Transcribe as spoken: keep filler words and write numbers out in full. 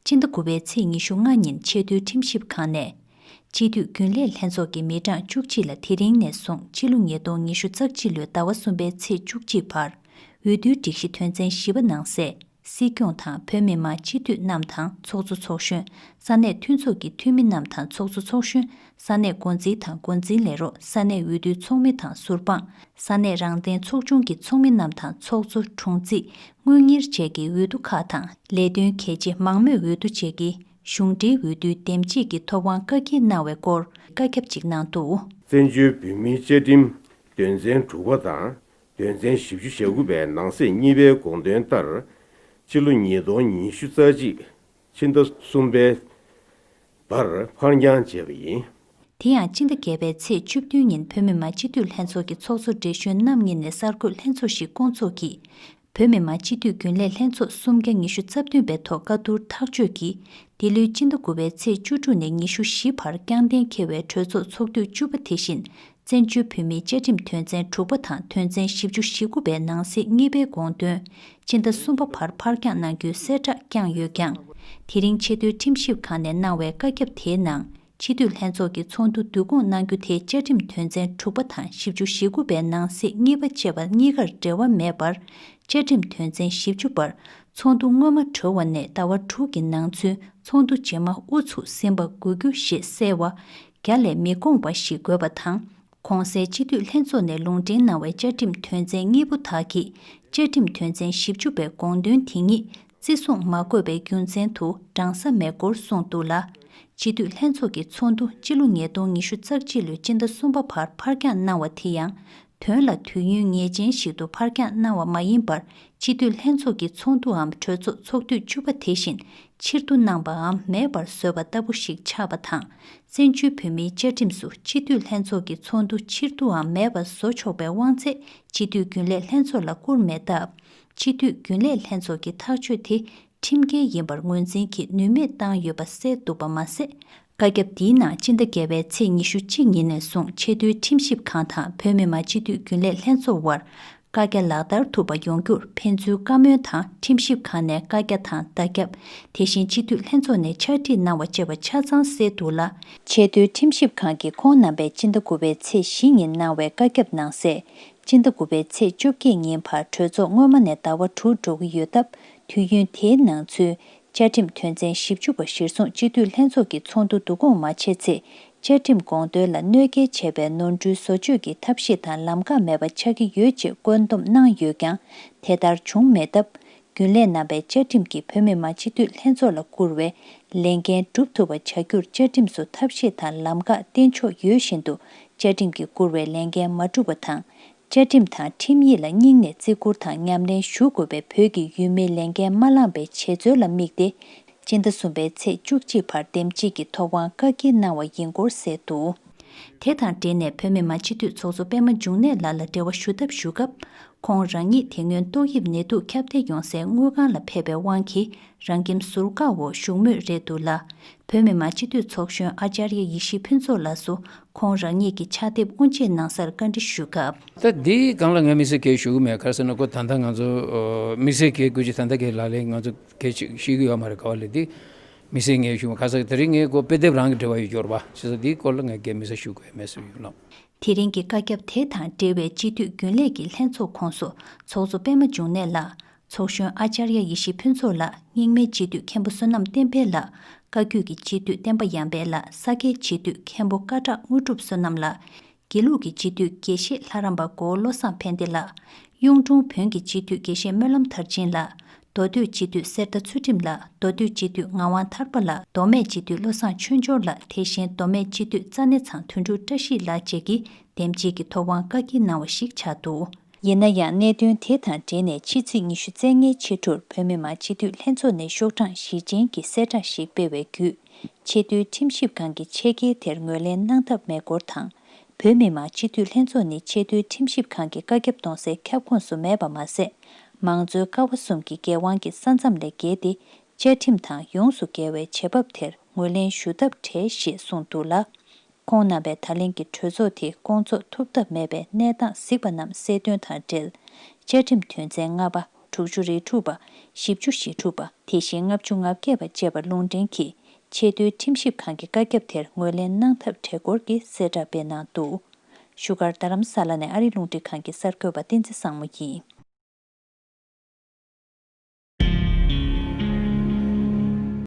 སྤྱི་ཟླ་དགུ་པའི་ཚེས་ཉི་ཤུ་ལྔ་ཉིན་ཆེས་མཐོའི་ཁྲིམས་ཞིབ་ཁང་ནས། སྤྱི་འཐུས་རྒྱུན་ལས་ལྷན་ཚོགས་ཀྱི་མི་གྲངས་བཅུ་གཅིག་ལ་དེ་རིང་ནས་བཟུང་ཕྱི་ལོ་ཉིས་སྟོང་ཉི་ཤུ་རྩ་གཅིག་ལོའི་ཟླ་བ་གསུམ་པའི་ཚེས་བཅུ་གཅིག་བར། འོས་བསྡུའི་སྒྲིག་གཞི་དོན་ཚན་བཞི་པ་ནང་གསལ། སྲིད་སྐྱོང་དང་བོད་མི་མང་སྤྱི་འཐུས་རྣམས་དང་ཚོགས་གཙོ་ཚོགས་གཞོན། ས་གནས་མཐུན་ཚོགས་ཀྱི་འཐུས་མི་རྣམས་དང་ཚོགས་གཙོ་ཚོགས་གཞོན། ས་གནས་འགོ་འཛིན་དང་འགོ་འཛིན་ལས་རོགས། ས་གནས་འོས་བསྡུའི་ཚོགས་མི་དང་ཟུར་དཔང་། ས་གནས་རང་བདེན་ཚོགས་ཆུང་གི་ཚོགས་མི་རྣམས་དང་ཚོགས་གཙོ། དྲུང་རྩིས། དངུལ་གཉེར་བཅས་ཀྱི་འོས་བསྡུ་ཁག་དང་ལས་དོན་གལ་ཆེ་མང་མོས་འོས་བསྡུ་བཅས་ཀྱི་གཞུང་འབྲེལ་འོས་བསྡུའི་འདེམས་བྱེད་ཀྱི་ཐོབ་དབང་བཀའ་འཁྱེར་གནང་བའི་སྐོར་བཀའ་ཁྱབ་ཅིག་གནང་འདུག། བཙན་བྱོལ་བོད་མིའི་བཅའ་ཁྲིམས་དོན་ཚན་དྲུག་པ་དང་དོན་ཚན་བཞི་བཅུ་ཞེ་དགུ་པའི་ནང་གསེས་གཉིས་པའི་དགོངས་དོན་ལྟར། ཕྱི་ལོ་ཉིས་སྟོང་ཉི་ཤུ་རྩ་གཅིག་ཕྱི་ཟླ་གསུམ་པའི་བར་ཕར་འགྱངས་བྱས་པ་ཡིན། དེ་ཡང་སྤྱི་ཟླ་བརྒྱད་པའི་ཚེས་བཅུ་བདུན་ཉིན་བོད་མི་མང་སྤྱི་འཐུས་ལྷན་ཚོགས་ཀྱི་ཚོགས་གཙོ་བགྲེས་གཞོན་རྣམ་གཉིས་ནས་གསར་འགོད་ལྷན་ཚོགས་ཤིག་བསྐོང་ཚོགས་ཀྱིས། བོད་མི་མང་སྤྱི་འཐུས་རྒྱུན་ལས་ལྷན་ཚོགས་སུམ་བརྒྱ་ཉི་ཤུ་རྩ་བདུན་པའི་ཐོག་བཀའ་བསྡུར་ཐག་གཅོད་ཀྱིས། འདི་ལོའི་སྤྱི་ཟླ་དགུ་པའི་ཚེས་བཅུ་དྲུག་ནས་ཉི་ཤུ་བཞི་བར་རྐྱང་གཏན་འཁེལ་བའི་གྲོས་ཚོགས་ཚོགས་དུས་བཅུ་པ་དེ་བཞིན། བཙན་བྱོལ་བོད་མིའི་བཅའ་ཁྲིམས་དོན་ཚན་དྲུག་པ་དང་དོན་ཚན་བཞི་བཅུ་ཞེ་དགུ་པའི་ནང་གསེས་གཉིས་པའི་དགོངས་དོན། སྤྱི་ཟླ་གསུམ་པ་བར་ཕར་འགྱངས་གནང་རྒྱུའི་གསལ་བསྒྲགས་བསྐྱངས་ཡོད་ཀྱང་། དེ་རིང་ཆེས་མཐོའི་ཁྲིམས་ཞིབ་ཁང་ནས་གནང་བའི་བཀའ་ཁྱབ་དེའི་ནང་། སྤྱི་འཐུས་ལྷན་ཚོགས་ཀྱི་ཚོགས་འདུ་བསྡུ་སྐོང་གནང་རྒྱུ་དེ་བཅའ་ཁྲིམས་དོན་ཚན་དྲུག་པ་དང་བཞི་བཅུ་ཞེ་དགུ་པའི་ནང་གསེས་གཉིས་པ་བཅས་པ་གཉིས་ཀར་འབྲེལ་བ་མེད་པར། བཅའ་ཁྲིམས་དོན་ཚན་བཞི་བཅུ་པར། ཚོགས་འདུ་སྔོན་མ་གྲོལ་བ་ནས་ཟླ་བ་དྲུག་གི་ནང་ཚུན་ཚོགས་འདུ་རྗེས་མ་དབུ་ཚུགས་ཟིན་པ་དགོས་རྒྱུ་ཞེས་གསལ་བ། བརྒྱ་ལས་མི་འགོངས་པ་ཞིག་དགོས་པ་དང་། གོང་གསལ་སྤྱི་འཐུས་ལྷན་ཚོགས་ནས་ལུང་འདྲེན་གནང་བའི་བཅའ་ཁྲིམས་དོན་ཚན་གཉིས་པོ་དག་གིས། བཅའ་ཁྲིམས་དོན་ཚན་བཞི་བཅུ་པའི་དགོངས་དོན་དེ་ཉིད་བརྩི་སྲུང་མ་དགོས་པའི་རྒྱུ་མཚན་དུ་འགྲང་ས་མེད་སྐོར་གསུངས་འདུག་ལ། སྤྱི་འཐུས་ལྷན་ཚོགས་ཀྱི་ཚོགས་འདུ་སྤྱི་ལོ་ཉིས་སྟོང་ཉི་ཤུ་རྩ་གཅིག་ལོའི་སྤྱི་ཟླ་གསུམ་པ་བར་ཕར་འགྱངས་གནང་བ་དེ་ཡང་། དོན་ལ་དུས་ཡུན་ངེས་ཅན་ཞིག་ཏུ་ཕར་འགྱངས་གནང་བ་མ་ཡིན་པར། སྤྱི་འཐུས་ལྷན་ཚོགས་ཀྱི་ཚོགས་འདུའམ་གྲོས་ཚོགས་ཚོགས་དུས་བཅུ་པ་དེ་བཞིན་ཕྱིར་བསྡུ་གནང་པའམ་མེད་པར་བཟོས་པ་ལྟ་བུ་ཞིག་ཆགས་པ་དང་། བཙན་བྱོལ་བོད་མིའི་བཅའ་ཁྲིམས་སུ་སྤྱི་འཐུས་ལྷན་ཚོགས་ཀྱི་ཚོགས་འདུ་ཕྱིར་བསྡུའམ་མེད་པར་བཟོ་ཆོག་པའི་དབང་ཚད་སྤྱི་འཐུས་རྒྱུན་ལས་ལྷན་ཚོགས་ལ་བསྐུར་མེད་སྟབས། སྤྱི་འཐུས་རྒྱུན་ལས་ལྷན་ཚོགས་ཀྱི་ཐག་གཅོད་དེ་ཁྲིམས་འགལ་ཡིན་པར་ངོས་འཛིན་གྱིས་ནུས་མེད་བཏང་ཡོད་པ་གསལ་འདུག་པ་མ་ཟད། བཀའ་ཁྱབ་འདིའི་ནང་སྤྱི་ཟླ་བརྒྱད་པའི་ཚེས་ཉི་ཤུ་གཅིག་ཉིན་ནས་བཟུང་ཆེས་མཐོའི་ཁྲིམས་ཞིབ་ཁང་དང་བོད་མི་མང་སྤྱི་འཐུས་རྒྱུན་ལས་ལྷན་ཚོགས་དབར་བཀའ་རྒྱ་ལག་བསྟར་ཐུབ་པ་ཡོང་རྒྱུར་ཕན་ཚུན་བཀའ་མོལ་དང་ཁྲིམས་ཞིབ་ཁང་ནས་བཀའ་རྒྱ་དང་བརྡ་ཁྱབ། དེ་བཞིན་སྤྱི་འཐུས་ལྷན་ཚོགས་ནས་ཕྱག་བྲིས་གནང་བ་བཅས་པ་ཆ་ཚང་གསལ་འདུག་ལ། ཆེས་མཐོའི་ཁྲིམས་ཞིབ་ཁང་གིས་ཁོང་རྣམ་པས་སྤྱི་ཟླ་དགུ་པའི་ཚེས་བཞི་ཉིན་གནང་བའི་བཀའ་ཁྱབ་ནང་གསལ། སྤྱི་ཟླ་དགུ་པའི་ཚེས་བཅོ་བརྒྱད་ཉིན་བར་གྲོས་ཚོགས་སྔོན་མ་ནས་ཟླ་བ་དྲུག་འགྲོ་གི་ཡོད་སྟབས། དུས་ཡུན་དེའི་ནང་ཚུན། བཅའ་ཁྲིམས་དོན་ཚན་བཞི་བཅུ་པ་གཞིར་བཟུང་སྤྱི་འཐུས་ལྷན་ཚོགས་ཀྱི་ཚོགས་འདུ་བསྡུ་སྐོང་མ་བྱས་ཚེ། བཅའ་ཁྲིམས་དགོངས་དོན་ལ་གནོད་སྐྱེལ་བྱས་པའི་ནོར་འཁྲུལ་བཟོ་བཅོས་ཀྱི་ཐབས་ཤེས་དང་ལམ་ཁ་མེད་པ་ཆགས་ཀྱི་ཡོད་ཅེས་བཀོད་འདོམས་གནང་ཡོད་ཀྱང་། དེ་ལྟར་བྱུང་མེད་སྟབས། རྒྱུན་ལས་རྣམ་པས་བཅའ་ཁྲིམས་ཀྱིས་བོད་མི་མང་སྤྱི་འཐུས་ལྷན་ཚོགས་ལ་བསྐུར་བའི་ལས་འགན་སྒྲུབ་ཐུབ་པ་བྱ་རྒྱུར་བཅའ་ཁྲིམས་སུ་ཐབས་ཤེས་དང་ལམ་ཁ་བསྟན་ཆོག་ཡོད་བཞིན་དུ། བཅའ་ཁྲིམས་ཀྱིས་བསྐུར་བའི་ལས་འགན་མ་བསྒྲུབས་པ་དང་། བཅའ་ཁྲིམས་དང་ཁྲིམས་ཡིག་ལ་སྙིང་ནས་བརྩི་བཀུར་དང་ཉམས་ལེན་ཞུ་དགོས་པའི་བོད་ཀྱི་ཡུལ་མིའི་ལས་འགན་མ་བླངས་པའི་བྱེད་རྩོལ་ལ་དམིགས་ཏེ། སྤྱི་ཟླ་གསུམ་པའི་ཚེས་བཅུ་གཅིག་བར་འདེམས་བྱེད་ཀྱི་ཐོབ་དབང་བཀའ་འཁྱེར་གནང་བ་ཡིན་སྐོར་གསལ་འདུག། དེ་དང་འབྲེལ་ནས་བོད་མི་མང་སྤྱི་འཐུས་ཚོགས་གཙོ་པད་མ་འབྱུང་གནས་ལགས་ལ་འབྲེལ་བ་ཞུ་ཐབས་ཞུ་སྐབས། ཁོང་རང་ཉིད་དེ་སྔོན་ཏོག་དབྱིབས་ནད་དུག་ཁྱབ་གདལ་ཡོང་སའི་དངུལ་ཁང་ལ་ཕེབས་པའི་དབང་གིས། རང་ཁྱིམ་ཟུར་བཀག་འོག་བཞུགས་མུས་རེད་འདུག་ལ། བོད་མི་མང་སྤྱི་འཐུས་ཚོགས་གཞོན་ཨ་ཅར་ཡ་ཡེ་ཤེས་ཕུན་ཚོགས་ལགས་སུ་ཁོང་རང་ཉིད་ཀྱི་ཕྱག་དེབ་དབུ་འབྱེད་གནང་སར་བཀའ་འདྲི་ཞུས་སྐབས། ད་འདིའི་སྒང་ལ་ངས་དམིགས་བསལ་གང་ཞུ་གི་མེད། ག་རེ་ཟེར་ན་ཁོ་ད་ལྟ་ང་ཚོ་ཨ་དམིགས་བསལ་གང་སྐུ་མཁྱེན་ད་ལྟ་གི་ལག་ལེན་ང་ཚོ་གང་ཞིག་ཤེས་ཀྱི་ཡོད་མ་རེད། ག་བ་ལས་འདི་དམིགས་བསལ་ངས་ཞུ་མ། ཁ་སང་དེ་རིང་ངས་ཁོ་དཔེ་དེབ་རང་གི་འབྲེལ་བ་ཡོད་འབྱོར་བ་ཞེས་སོགས་འདིའི་སྐོར་ལ་ངས་གང་དམིགས་བསལ་ཞུ་དགོས་མེད་བཟོས་ཡོད་ལགས། དེ་རིང་གི་བཀའ་ཁྱབ་དེ་དང་འབྲེལ་བའི་སྤྱི་འཐུས་རྒྱུན་ལས་ཀྱི་ལྷན་ཚོགས་ཁོངས་སུ་ཚོགས་གཙོ་པད་མ་འབྱུང་གནས་ལགས། ཚོགས་གཞོན་ཨ་ཅར་ཡ་ཡེ་ཤེས་ཕུན་ཚོགས་ལགས། རྙིང་མའི་སྤྱི་འཐུས་མཁན་པོ་བསོད་ནམས་བསྟན་འཕེལ་ལགས། བཀའ་བརྒྱུད་ཀྱི་སྤྱི་འཐུས་བསྟན་པ་ཡར་འཕེལ་ལགས། ས་སྐྱའི་སྤྱི་འཐུས་མཁན་པོ་སྐ་བྲག་དངོས་གྲུབ་བསོད་ནམས་ལགས། དགེ་ལུགས་ཀྱི་སྤྱི་འཐུས་དགེ་བཤེས་ལྷ་རམས་པ་གོ་བོ་བློ་བཟང་ཕན་བདེ་ལགས། གཡུང་དྲུང་བོན་གྱི་སྤྱི་འཐུས་དགེ་བཤེས་སྨོན་ལམ་མཐར་ཕྱིན་ལགས། མདོ་སྟོད་སྤྱི་འཐུས་གསེར་རྟ་ཚུལ་ཁྲིམས་ལགས། མདོ་སྟོད་སྤྱི་འཐུས་ངག་དབང་ཐར་པ་ལགས། མདོ་སྨད་སྤྱི་འཐུས་བློ་བཟང་ཆོས་འབྱོར་ལགས། དེ་བཞིན་མདོ་སྨད་སྤྱི་འཐུས་རྩ་གནས་ཚང་དོན་གྲུབ་བཀྲ་ཤིས་ལགས་བཅས་ཀྱིས་འདེམས་བྱེད་ཀྱི་ཐོབ་དབང་བཀའ་འཁྱེར་གནང་བ་ཞིག་ཆགས་འདུག། ཡིན་ན་ཡང་གནད་དོན་དེ་དང་འབྲེལ་ནས་ཕྱི་ཚེས་ཉི་ཤུ་རྩ་ལྔའི་ཕྱི་དྲོར་བོད་མི་མང་སྤྱི་འཐུས་ལྷན་ཚོགས་ནས་ཤོག་གྲངས་བཞི་ཅན་གྱི་གསལ་བསྒྲགས་ཤིག་སྤེལ་བའི་བརྒྱུད། ཆེས་མཐོའི་ཁྲིམས་ཞིབ་ཁང་གི་ཆེད་འགེལ་དེར་ངོས་ལེན་གནང་ཐབས་མེད་སྐོར་དང་། བོད་མི་མང་སྤྱི་འཐུས་ལྷན་ཚོགས་ནི་ཆེས་མཐོའི་ཁྲིམས་ཞིབ་ཁང་གི་བཀའ་ཁྱབ་གཏོང་སའི་ཁྱབ་ཁོངས་སུ་མེད་པ་མ་ཟད། མང་གཙོའི་ཀ་བ་གསུམ་གྱི་འགན་དབང་གི་ས་མཚམས་ལས་བརྒལ་ཏེ། བཅའ་ཁྲིམས་དང་ཡོངས་སུ་འགལ་བའི་བྱེད་བབ་དེར་ངོས་ལེན་ཞུ་ཐབས་བྲལ་ཞེས་གསུངས་འདུག་ལ། ཁོང་རྣམ་པས་ད་ལན་གྱི་གྲོས་ཚོགས་དེ་སྐོང་ཚོགས་ཐུབ་ཐབས་མེད་པའི་གནས་སྟངས་གཟིགས་པ་རྣམས་གསལ་སྟོན་དང་འབྲེལ། བཅའ་ཁྲིམས་དོན་ཚན་ལྔ་པ། དྲུག་ཅུ་རེ་དྲུག་པ། བཞི་བཅུ་ཞེ་དྲུག་པ། དེ་བཞིན་ལྔ་བཅུ་ང་བརྒྱད་པ་བཅས་པ་རླུང་འཕྲིན་གྱིས་ཆེས་མཐོའི་ཁྲིམས་ཞིབ་ཁང་གི་བཀའ་ཁྱབ་དེར་ངོས་ལེན་གནང་ཐབས་གྲོས་འགོར་གྱིས་གསལ་བསྒྲགས་སྤེལ་གནང་འདུག་བཞུགས་སྒར་རྡ་རམ་ས་ལ་ནས་ཨ་རི་རླུང་འཕྲིན་ཁང་གི་གསར་འགོད་པ་བསྟན་འཛིན་བཟང་མོ་ཡིན།